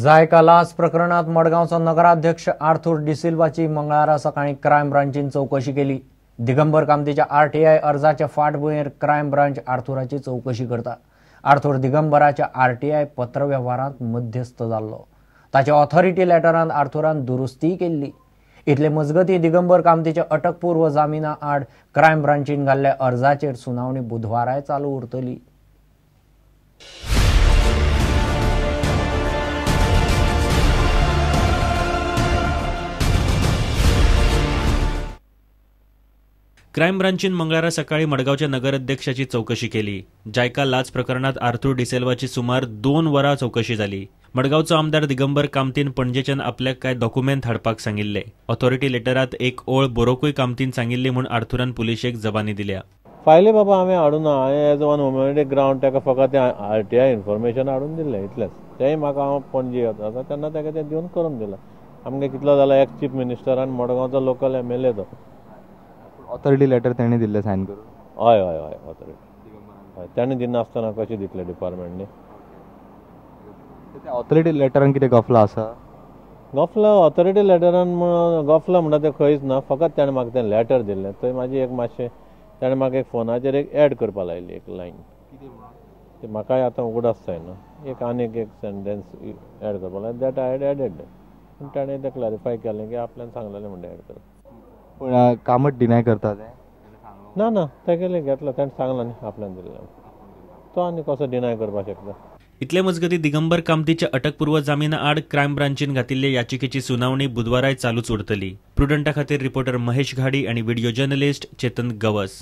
जायका लाच प्रकरणात मडगांवचो नगराध्यक्ष आर्थूर डिसिल्वाची मंगळारा सकाळी क्रायम ब्रांचीन चौकशी केली. दिगंबर कामतीच्या आरटीआय अर्जाच्या फाटभुंयेर क्रायम ब्रांच आर्थूराची चौकशी करता. आर्थूर दिगंबराच्या आरटीआय पत्रवेव्हारांत मध्यस्थ जाल्लो. ताच्या ऑथॉरिटी लेटरांत आर्थूरान दुरुस्तीय केल्ली. इतले मजगती दिगंबर कामतीच्या अटकपूर्व जामिना आड क्रायम ब्रांचीन घाल्ल्या अर्जाचेर सुनावणी बुधवाराय चालू उरतली. क्रायम ब्रांचीन मंगळारा सकाळी मडगांवच्या नगराध्यक्षाची चौकशी केली. जायका लाच प्रकरणात आर्थूर डिसिल्वाची सुमार 2 वरां चौकशी जाली. मडगांवचो आमदार दिगंबर कामतीन पणजेच्यान आपल्याक कांय डॉक्युमेंट हाडपाक सांगिल्ले. ऑथॉरिटी लेटरात एक ओळ बरोवकूय कामतीन सांगिल्ली म्हूण आर्थूरान पुलिशेक जबानी दिल्या. फायली बाबा हांवें हाडूना, हांवें एज वन ह्युमॅनिटी ग्रावंड ताका फकत आरटीआय इन्फॉर्मेशन हाडून दिल्लें इतलेंच. तेंय म्हाका हांव पणजे वता तेन्ना ताका तें दिवन करून दिलां. आमगे कितलो जाला एक चीफ मिनिस्टर आनी मडगांवचो लोकल एमएलए तो. ऑथॉरिटी लेटर ताणें दिल्लें सायन करून? हय हय हय, ऑथॉरिटी हय ताणें दिनासतना कशें दितलें डिपार्टमेंटनी? ऑथॉरिटी लेटरान कितें गफला आसा? गफला ऑथॉरिटी लेटरान गफला म्हणटा तें खंयच ना. फकत ताणें म्हाका तें लेटर दिल्लें थंय म्हाजी एक मातशें ताणें म्हाका एक फोनाचेर एक एड करपा लायली एक लायन, ती म्हाकाय आतां उगडास जायना. एक आनीक एक सेंटेन्स एड करपा लायलें, that I had added. पूण ताणें तें क्लॅरिफाय केलें की आपल्यान सांगलेलें म्हणटा एड करप. पूण कामत डिनाय करता तें? ना ना, तेगेलें घेतलां ताणें सांगलां न्ही आपल्यान दिल्लें, तो आनी कसो डिनाय करपाक शकता. इतले मजगती दिगंबर कामतीच्या अटकपूर्व जामिना आड क्रायम ब्रांचीन घातिल्ले याचिकेची सुनावणी बुधवाराय चालूच उरतली. प्रुडंटा खातीर रिपोर्टर महेश घाडी आनी व्हिडिओ जर्नलिस्ट चेतन गवस.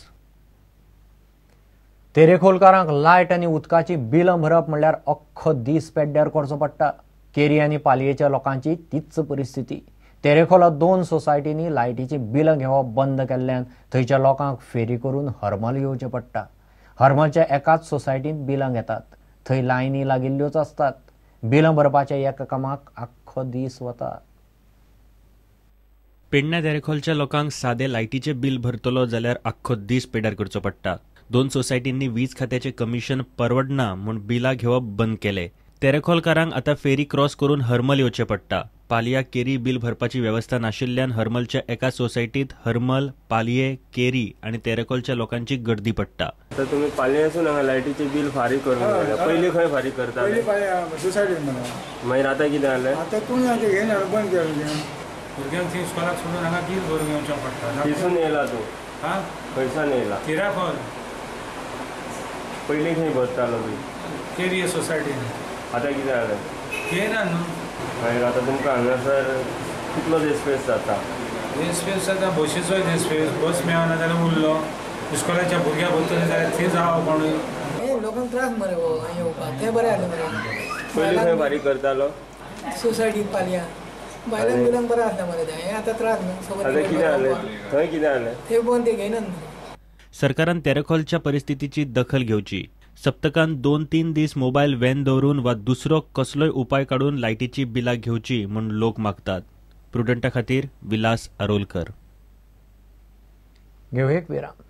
तेरेखोलकारांक लायट आनी उदकाची बिलां भरप म्हणल्यार अख्खो दीस पेड्ड्यार करचो पडटा. केरी आनी पालयेच्या लोकांची तीच परिस्थिती. तेरेखोला 2 सोसायटींनी लायटीची बिलां घेवप बंद केल्ल्यान थंयच्या लोकांक फेरी करून हरमल येवचें पडटा. हरमलच्या एकाच सोसायटींत बिलां घेतात. थंय लायनी लागिल्ल्योच आसतात. बिलां भरपाच्या एका कामाक आख्खो दीस वता. पेडण्या तेरेखोलच्या लोकांक सादे लायटीचे बिल भरतलो जाल्यार आख्खो दीस पेड्यार करचो पडटा. 2 सोसायटींनी वीज खात्याचे कमिशन परवडना म्हूण बिलां घेवप बंद केले. तेरेखोलकारांक आतां फेरी क्रॉस करून हरमल येवचें पडटा. पालया केरी बिल भरपाची वेवस्था नाशिल्ल्यान हरमलच्या एका सोसायटीत हरमल, पालये, केरी आनी तेरेखोलच्या लोकांची गर्दी पडटा. आता तुम्ही पालयेसून हांगा लायटीचे बिल फारीक करून गेले. पयलीं खंय फारीक करताले? मागीर आतां कितें जालें? आतां कोणी आतां घेयना, बंद केलें. भुरग्यांक थंय इस्कॉलाक सोडून हांगा बील भरून येवचें पडटा. खंयसून येयला तूं? हां, खंयसान येयला? तेरेखोल. पयलीं खंय भरतालो तूं? केरी सोसायटीन. आतां कितें जालें? घेयना न्हू. मागीर आतां तुमकां हांगासर कितलो देस्पेस जाता? देस्पेस जाता, बशीचोय देस्पेस. बस मेळना जाल्यार उरलो. इस्कॉलाच्या भुरग्याक वतले जाल्यार थंय जावं कोणूय. लोकांक त्रास मरे हो येवपाक, तें बरें जालें मरे. पयलीं खंय फारीक करतालो? सोसायटीन पालयां. बायलांक बिलांक बरें आसलें मरे तें. हें आतां त्रास न्हू. आतां कितें जालें? थंय कितें जालें? थंय बंद, तें घेयनात मरे. सरकारान तेरेखोलच्या परिस्थितीची दखल घेवची. सप्तकान 2-3 दीस मोबायल व्हॅन दवरून वा दुसरो कसलोय उपाय काडून लायटीची बिलां घेवची म्हूण लोक मागतात. प्रुडंटा खातीर विलास आरोलकर. घेवं एक विराम.